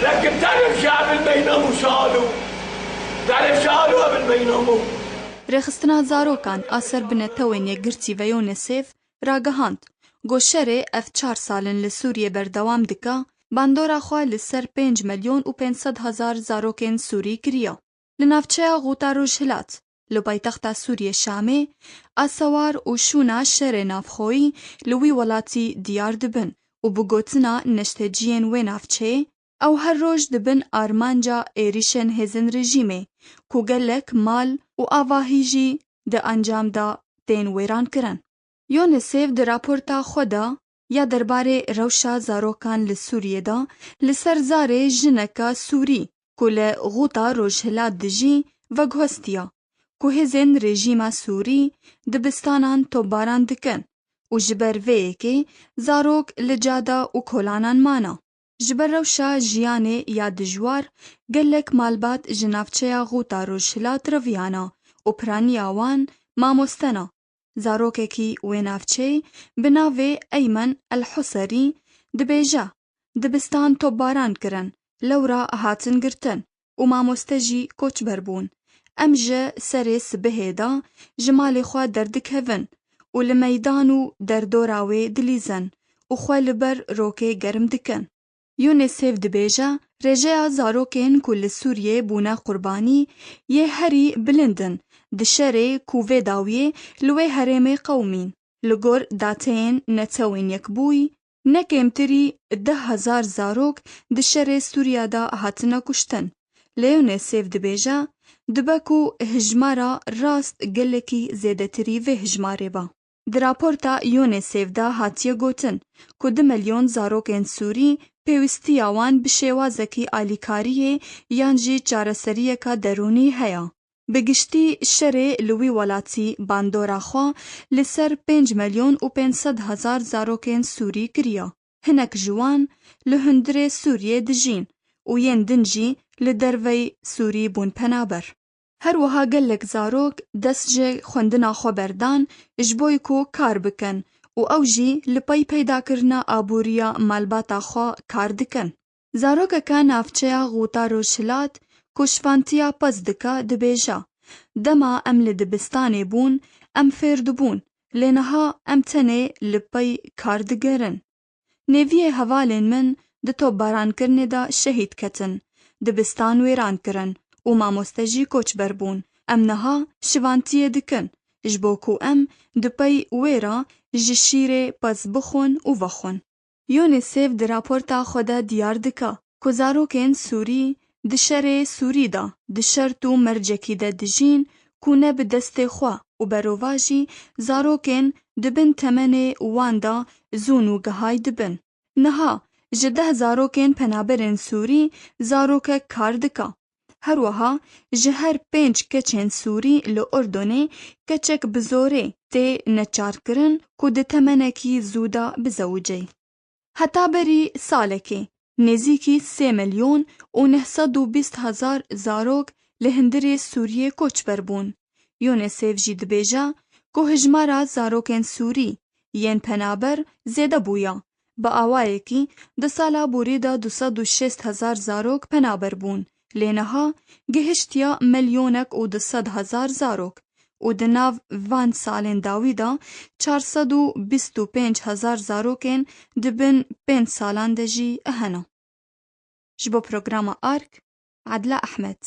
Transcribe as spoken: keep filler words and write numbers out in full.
لكن تعرف شعب المينام وشالو، تعرف شالو قبل مينامو. Rêxistina zarokan a ser bi Netewên Yekgirtî ve UNICEF ragihand, ku şerê ev çar sal in li Sûriyê berdewam dike, bandora xwe li ser pênc milyon û pênc sed hezar zarokên Sûrî kiriye. Li navçeya Xûta Rojhilat, li paytexta Sûriyê Şamê, asewar û şûna şerê navxweyî li wî welatî diyar dibin û bi gotina neşteciyên wê navçeyê, ew her roj dibin armanca êrîşên hêzên rejîmê, ku gelek mal û avahî jî di encam de tên wêrankirin. UNICEF di raporta xwe de ya derbarê rewşa zarokan li Sûriyê de li ser zarê jineka Sûrî ku li Xûta Rojhilat dijî veguhestiya, ku hêzên rejîma Sûrî dibistanan topbaran dikin û ji ber vê yekê zarok li cada û kolanan mane. Ji ber rewşa jiyanê ya dijwar, gelek malbat ji navçeya Xûta Rojhilat reviyana û piraniya wan mamoste ne. Zarokekî wê navçeyê bi navê Eymen El Huserî dibêje, dibistan topbaran kirin, lewra hatin girtin û mamoste jî koçber bûn. Em ji serê sibihê de ji malê xwe derdikevin û li meydan û derdora wê dilîzin û xwe li ber rokê germ dikin. UNICEF dibêje, rêjeya zarokên ku li Sûriyê bûne qurbanî yê herî bilind in di şerê ku vê dawiyê li wê herêmê qewimîn. Li gor dateyên Netewên Yekbûyî, ne kêmtirî deh hezar zarok di şerê Sûriya de hatine kuştin. Lê UNICEF dibêje, dibe ku hijmara rast gelekî zêdetirî vê hijmarê be. Di raporta UNICEF de hatiye gotin ku du milyon zarokên Sûrî pêwîstiya wan bi şêwazekî alîkariyê yan jî çareseriyeka derûnî heye. Bi giştî şerê li wî welatî bandora xwe li ser pênc milyon û pênc sed hezar zarokên Sûrî kiriye. Hinek ji wan li hundirê Sûriyê dijîn û yên din jî li derveyî Sûrî bûn penaber. Her wiha gelek zarok dest ji xwendina xwe berdan ji bo ku kar bikin û ew jî li pey peydakirina aboriya malbata xwe kar dikin. Zarokeke navçeya Xûta Rojhilat ku şivantiya pez dike dibêje, dema em li dibistanê bûn, em fêr dibûn, lê niha em tenê li pey kar digerin. Nêviyê hevalên min di topbarankirinê de şehîd ketin, dibistan wêran kirin û mamoste jî koçber bûn. Em niha şivantiyê dikin, ji bo ku em di pey wê re ji şîrê pez bixwin û vexwin. UNICEF di raporta xwe de diyar dike ku zarokên Sûrî di şerê Sûrî de di şert û mercekî de dijîn ku ne bi destê xwe û berovajî zarokên di bin temenê wan de zûn û gihay dibin. Niha ji deh zarokên penaberên Sûrî zarokek kar dike. Her wiha ji her pênc keçên Sûrî li Urdunê keçek bi zorê tê neçarkirin ku di temenekî zû de bizewicê. Heta berî salekê nêzîkî sê milyon û neh sed û bîst hezar zarok li hundirê Sûriyê koçber bûn. UNICEF jî dibêje ku hijmara zarokên Sûrî yên penaber zêde bûye. Bi awayekî di sala borî de du sed û şêst hezar zarok penaber bûn, lê niha gihiştiye milyonek û du sed hezar zarok û di nav van salên dawî de çar sed û bîst û pênc hezar zarokên di bin pênc salan de jî hene. Ji bo programa ARK, Adla Ehmed.